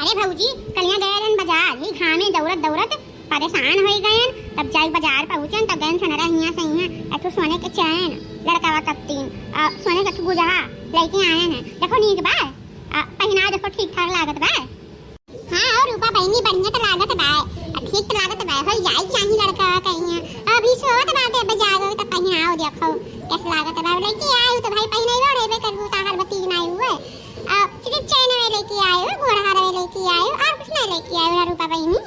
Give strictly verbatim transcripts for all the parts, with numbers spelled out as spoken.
अरे भौजी, कलिया गए रहन बाजार, ही घामे दौड़त दौड़त परेशान होइ गएन। तब जाई बाजार पहुँचेन, तब गएन सोनरा हियाँ से हियाँ, एक ठो सोने के चैन, लड़कवा कत्तीन, आ, सोने के गुजहा लइके आएन हैं। देखो नीक बा, आ, पहिनाव देखो ठीक ठाक लागत बा। हाँ, और रूपा बहिनी बढ़िया तो लागत बा, आ, ठीक तो लागत बा, होइ जाई चाही लड़कवा कहिया। अभी सोवत बाटे, बाजार गई तो पहिनाव देखो कैसे लागत बा, लइके आयु तो भाई पहिनाई ओढ़ेबे करबू, ताहर भतीज नाई हुए। आ, सिर्फ चैन में लइके आयु, गोड़हार में लइके आयु, और कुछ नहीं लइके आयु ना रूपा बहिनी।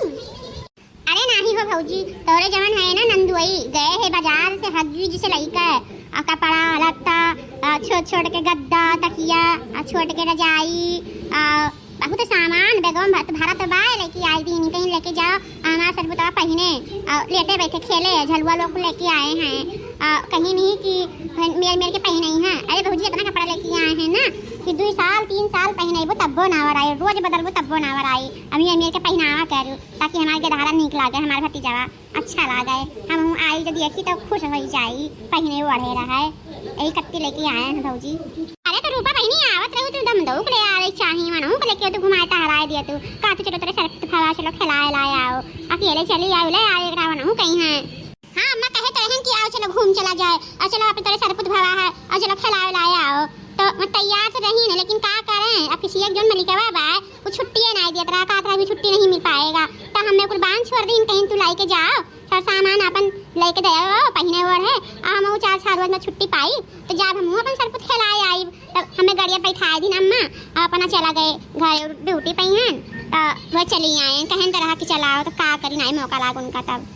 अरे नाही हो भौजी, तोरे जवन है ना नंदुई, गए है बाजार से हग्गी जिसे लइके, आ, कपड़ा लत्ता, आ, छोट छोट के गद्दा तकिया, आ, छोट के रजाई, आ, बहुत सामान बैगवा में भरत भरत बा, लइके आई दीनी कहीं लइके जाओ, आ, हमार सरपुतवा पहिने, आ, लेटे बैठे खेले, झलुआ लोग लइके आए हैं, आ, कहीं नहीं कि मेर मेर के पहिने हैं। अरे भौजी, इतना कपड़ा लइके आए हैं ना कि दुई साल तीन साल पहिनेबो तब्बो ना ओराई, रोज बदलबो तब्बो ना ओराई। अभी मेर मेर के पहिनावा करू, ताकि हमार गेदहरा नीक लागे, हमार भतीजवा अच्छा लागे, हमहू आई जब देखी तो खुश होइ जाई, पहिने ओढ़े रहे। यही कत्ती लइके आए हैं भौजी। अरे तो रूपा बहिनी आवत रही, तू दम दौक ले आवे चाही, मनहू को लेके तू घुमाए टहराए दिया तू। का तू चलो तोरे सरपुत भवा, चलो खिलाए लाए आओ, अकेले चली आयो ले आवे एकरा, मनहू कहीं है। हाँ अम्मा, कहे तो रहन कि आओ चलो घूम चला जाए, और चलो अपने तोरे सरपुत भवा है, और चलो खिलाए लाए आओ। तो मैं तैयार तो रही न, लेकिन का करें, अब किसी एक जन मलिकवा बा, वो छुट्टी नहीं दियत रहा, कहत रहा अभी छुट्टी नहीं मिल पाएगा। तो हमें कुर्बान छोड़ दी, कहीं तू लाई के जाओ, सब सामान अपन लेके दे आओ, पहिने ओढ़े, आ हम वो चार छह रोज में छुट्टी पाई, तो जब हम अपन सरपुत खेलाए आई, तब हमें गड़िया बैठाए दिन अम्मा, और अपना चला गए घर ड्यूटी पे हन, तो वो चली आए, कहन तो रहा कि चलाओ, तो का करी, नाई मौका लाग उनका तब।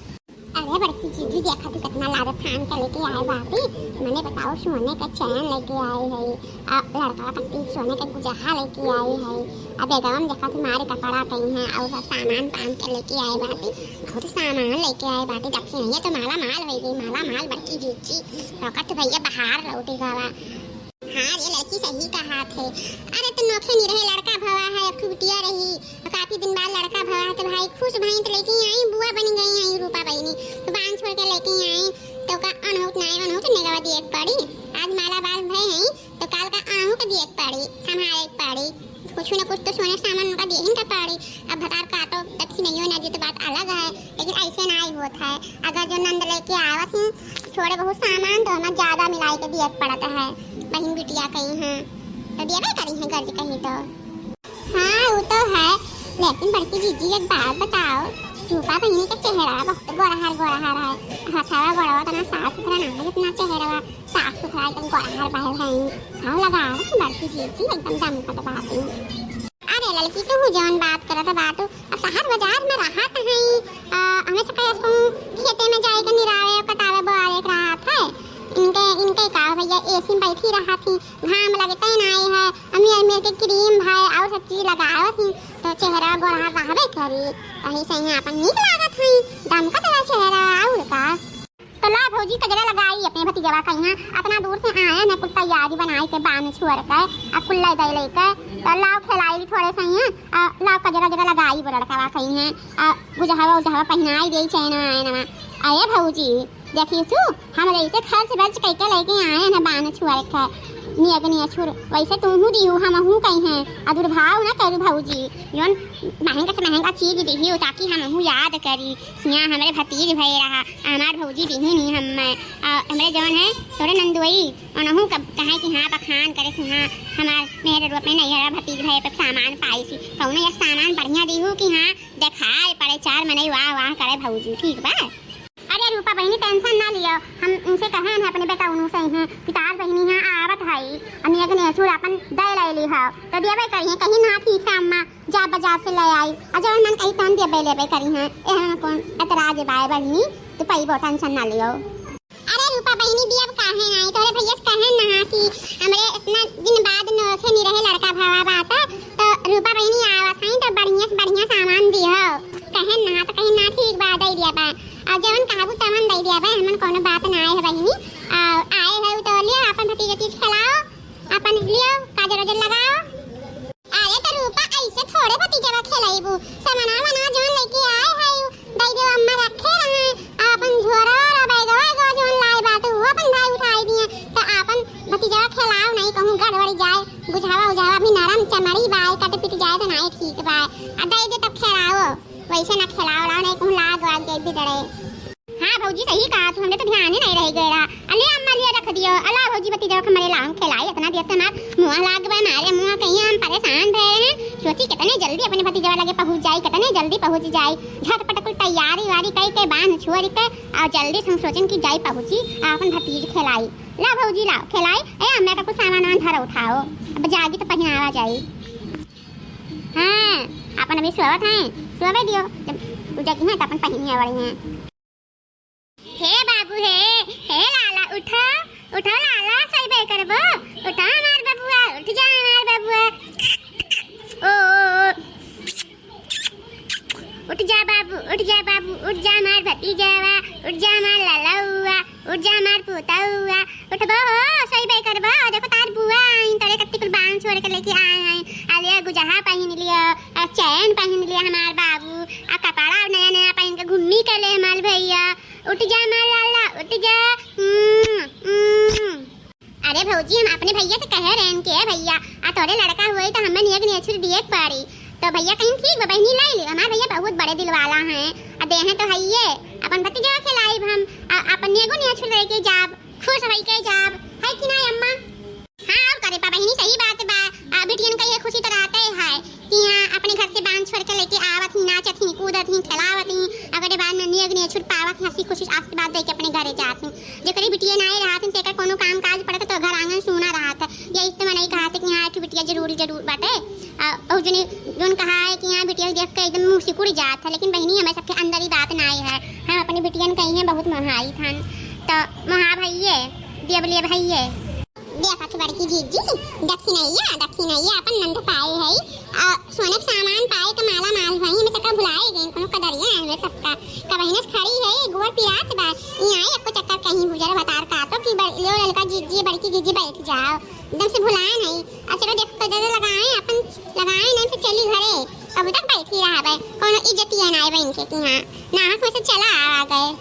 अरे बड़की जीजी, देखा तू कितना लादे थान के लेके आए बाटी। मने बताओ, सोने के चैन लेके आई है, आ लड़का कत्ती सोने के गुजहा लेके आई है। अब बेगवा में देखा तुम्हारे कपड़ा कहीं है और सब सामान पान के लेके आए बाटी, बहुत सामान लेके आए बाटी। देखी नहीं है तो माला माल हो गई, माला माल बड़की जीजी। रौकत भैया बाहर लौटे गवा। हाँ रे लड़की, सही कहा थे। अरे तो नोखे नहीं रहे, लड़का भवा है, एक ठो बिटिया रही, और काफी दिन बाद लड़का भवा है, तो भाई खुश भई तो लेके आई, बुआ बन गई है रूपा बहिनी। तो बांध छोड़ के लेके आई, तो का अनहूत नाय अनहूत नेगवा दिए के पड़ी। आज माला बाल भए हैं, तो काल का अनहू के दिए के पड़ी, संभाले के पड़ी। कुछ न कुछ तो सोने सामान उनका दिए ही का पड़ी। अब भतार का तो दक्षिणियो ना दे तो बात अलग है, लेकिन ऐसे ना ही होत है। अगर जो नंद लेके आवत ही थोड़े बहुत सामान, तो हमें ज्यादा मिलाई के दिए के पड़त है बहिन बिटिया कहीं है, तो दियबे करी है गर्ज कहीं तो। हाँ वो तो है, लेकिन बड़की जीजी एक बात बताओ, रूपा बहिनी का चेहरा बहुत गोरहर गोरहर है, हथवा गोड़वा इतना साफ सुथरा ना है जितना चेहरा साफ सुथरा एकदम गोरहर बहल है। हाँ लगा बड़की जीजी एकदम दमकत बात है। अरे लड़की, तू जौन बात करत बाटू, अब शहर बाजार में रहत हई, आ, हमेशा कहे तू खेते में जाए के निरावे, कटावे, बोआवे के रहत है। इनके, इनके का भैया, एसी में बैठी रहत ही, घाम लगते नाई है, अमीर अमीर के क्रीम भाई और सब चीज लगावत ही, तो चेहरा गोरा रहबे करी। वही से यहाँ अपन नीक लागत है, दमकत बा चेहरा, और का। तो ला भौजी, कजरा लगाई अपने भतीजवा का यहाँ, अतना दूर से आया न, कुल तैयारी बनाई के बान छुअर के, आ कुल ले दे लेके, तो लाओ खिलाई ली थोड़े से यहाँ, आ लाओ कजरा जरा लगाई वो लड़कवा का यहाँ, आ गुजहवा उजहवा पहिनाई दे चैन आए नमा। अरे भौजी, देखी तू, हम जैसे खर्च बर्च कइके लेके आए हैं बान छुअर के, नियग नियछुर, वैसे तू हूँ दिहू, हम हूँ कहीं हैं, आ दुर्भाव न करू भौजी, जौन महंगा से महंगा चीज दिहू, ताकि हम हूँ याद करी, सिया हमरे भतीज भए रहा, हमार भौजी दिही नहीं हमें, आ, हमरे जौन है तोरे नंदोई, उनहू कब कहे कि हाँ बखान करे कि हाँ हमार मेहर अपने नैहर भतीज भए पे सामान पाई थी, कौनो यह सामान बढ़िया दिहू कि हाँ देखाए पड़े, चार मनई वाह वाह करे भौजी, ठीक बा। अरे रूपा बहिनी, टेंशन ना लियो, हम इनसे कहे हैं अपने बेटा उनू से हैं कि तार बहिनी यहाँ आवत है, हम एक नेसुर अपन दे ले ली हो, तो देबे करी हैं, कहीं ना ठीक है अम्मा, जा बाजार से ले आई, और जवन मन कही तहन देबे लेबे करी हैं, एहन कौन एतराज बाय बहिनी, तू पइबो, टेंशन ना लियो। अरे रूपा बहिनी, देब काहे नाई, तोरे भैया से कहे ना कि हमरे इतना दिन बाद नोखे नहीं रहे लड़का भवा बात, तो रूपा बहिनी आवत हैं तो बढ़िया से बढ़िया सामान दिहो, कहे ना तो कहीं ना ठीक बा, दे दिया बा। आ जवन कहबू तवन दे दिया बा, हमन कोनो बात ना आए है बहिनी। आ, आए है तो लियो, अपन भतीजा तीज खिलाओ, अपन लियो, काजर वाजर लगाओ। अरे तो रूपा, ऐसे थोड़े भतीजवा खिलाइबू, समना वना जवन लेके आए है, दे दियो, अम्मा रखे रहे, आ अपन झोरा और बैगवा, बैगवा जवन लाए बाटे, वो अपन भाई उठाई दिए, तो अपन भतीजवा खिलाओ, नहीं कहूँ गड़बड़ी जाए, बुझावा उझावा भी नरम चमड़ी बाय, कट पिट जाए तो नाई ठीक बाय। वैसे ना खेलाओ, लाओ, नहीं कहूँ लाग वाग जाए भी डरे। हाँ भौजी, सही कहा तू, हमरे तो ध्यान ही नहीं रह गया। अले अम्मा लिए रख दियो, अला भौजी भतीजा के हमरे लाओ खेलाई, इतना देर से हमार मुँह लाग गए, मारे मुँह कहीं हम परेशान भए हैं। सोची कितने जल्दी अपने भतीजा लगे पहुँच जाई, कितने जल्दी पहुँच जाई। झटपट कुल तैयारी वारी कई के बांध छोड़ के और जल्दी से हम सोचन कि जाई पहुँची और अपन भतीज खेलाई। ला भौजी लाओ खेलाई। ए अम्मा का कुछ सामान वामान धर उठाओ, अब जागी तो पहनावा जाई। हाँ, अपन अभी सोवत हैं, सोवे दियो, जब उ जगी हैं तो अपन पहिनी आवड़ी हैं। हे बाबू हे, हे लाला उठो, उठो लाला, सोइबे करबो, उठो हमार बबुआ, उठ जा हमार बबुआ। ओ, ओ, ओ। उठ जा बाबू, उठ जा बाबू, उठ जा हमार भतीजावा, उठ जा हमार लालावा, उठ जा हमार पोतावा, उठबो हो, सोइबे करबो, देखो तार बुआ आई, तोरे कत्ती कुल बांध छोड़ के लेके आए हैं, अले गुजहा पहिन लियो, आ चैन पहिन लिया हमार बाबू, आ कपड़ा नया नया पहिन के घूमी के ले हमार भैया, उठ जा हमार लाला, उठ जा। उम्म, उम्म। अरे भौजी, हम अपने भैया से कहे रहेन कि ए भैया, आ तोरे लड़का हुई तो हमें नेग नेछुर दिए के पड़ी। तो भैया कहीं ठीक बा बहिनी, लाई ले, हमार भैया बहुत बड़े दिल वाला हैं, आ देहे तो हइये, अपन भतीजवा खिलाइब हम, आ अपन नेगो नेछुर लेके जाब, खुश होई के जाब, है कि ना अम्मा? हाँ, और करे पा बहिनी, सही बात बा। आ, बिटियन का ये खुशी तो रहते है कि हाँ, अपने घर से बांध छोड़ के लेके आवत ही, नाचत ही, कूदत ही, खेलावत ही, ओकरे बाद में नेग नेछुर पावत ही, हंसी खुशी आशीर्वाद दे के अपने घरे जात ही। जेकरे बिटिया नाई रहत ही, तेकर कोनो काम काज पड़त तो घर आंगन सूना रहत है। यही तो मनई कहत है कि हाँ, एक ठो बिटिया जरूरी जरूर बाटे। आ, बहुत जने जोन कहा है कि हाँ, बिटिया देख के एकदम मुंह सिकुड़ जात है, लेकिन बहिनी, हमें सबके अंदर ही बात नाई है। हम अपनी बिटियन कही हैं बहुत मोहाई थन, तो मोहा भइये, दियबलिया भइये। देखत बड़की जीजी, दक्षिणैया, दक्षिणैया अपन नंद पाए है, आ, सोने के सामान पाए के माला माल भई, हमें चक्का भुलाए गई, कोनो कदरिया है हमें सबका। कबहिने से खड़ी है, गोड़ पिरात बा, ई आई एको चक्कर कहीं बुजर भतार का तो कि बड़-, लो ललका जीजी, बड़की जीजी बैठ जाओ, एकदम से भुलाए नहीं। आ चलो देखो कदर लगाए, अपन लगाए नहीं तो चली घरे, कब तक बैठी रहबे, कोनो इज्जतिया ना आए बहन के कि हाँ, नाहक में से चला आ गए।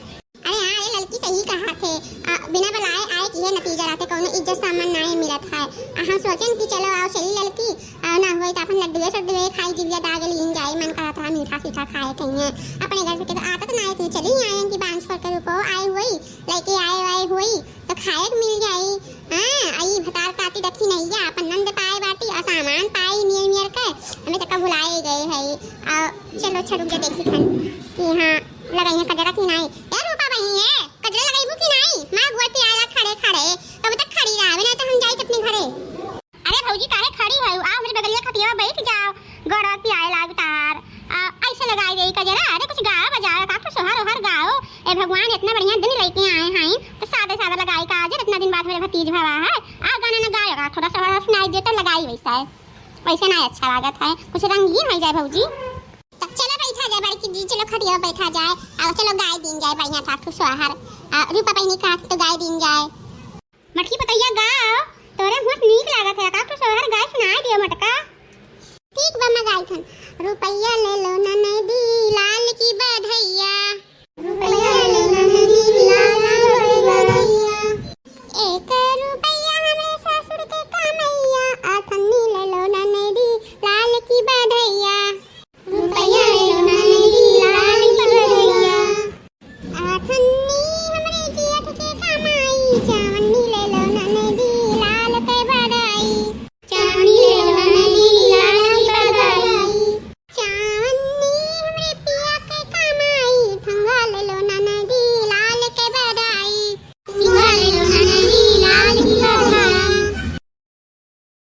अरे हाँ, ये लड़की सही कहा थे, आ, बिना बुलाए आए कि ये नतीजा रहते, कौनो इज्जत सामान नाई मिलत है। आ, हम सोचेन कि चलो आओ चली लड़की, आ, ना हुए तो अपन लड्डुए सड्डुए खाई, जिभिया दागे लीन जाए, मन करत रहा मीठा सीठा खाए कहीं। अपने घर से के तो आदत ना आई थी, चली आए कि बांध छोड़ के रुको, आए हुई, लेके आए आए हुई तो खाए के मिल जाई। हाँ, आई भतार काटी रखी नहीं है, अपन नंद पाए बाटी और सामान पाई नियर नियर के, हमें तो कब भुलाए गए है। आ, चलो अच्छा रुक जा देखी खन कि हाँ, लगाई है कजरा कि नाई। ए रूपा बहिनी, ए, कजरा लगाईबू कि नाई? माँ गोड़ पिराला खड़े खड़े, कब तक खड़ी रहबे, नहीं तो हम जाई अपने घरे। अरे भौजी, काहे खड़ी है? आ हमरे बगलिया खटिया बैठ जाओ, गोड़ पिराए लाग तार। आ, ऐसे लगाई देई कजरा। अरे कुछ गाओ बजाओ, का कुछ सोहर ओहर गाओ। ए भगवान, इतना बढ़िया दिन लेके आए हैं, तो सादा सादा लगाई का, आज इतना दिन बाद मेरे भतीज भवा है। आ गाना न गाओ, का थोड़ा सोहर सुनाई दे तो लगाई वैसा है, वैसे ना अच्छा लागत है, कुछ रंगीन हो जाए भौजी। तो चलो बैठा जाए बड़की जी, चलो खटिया बैठा जाए, और चलो गाय दीन जाए बढ़िया ठाक ठू सोहर। आ, रूपा बहिनी का तो गाय दीन जाए। मटकी पतैया गाओ, तोरे मुँह से नीक लागत है, का ठू सोहर गाय सुनाए दियो मटका। ठीक बा, मैं गाई थन। रुपया ले लो ना नैदी,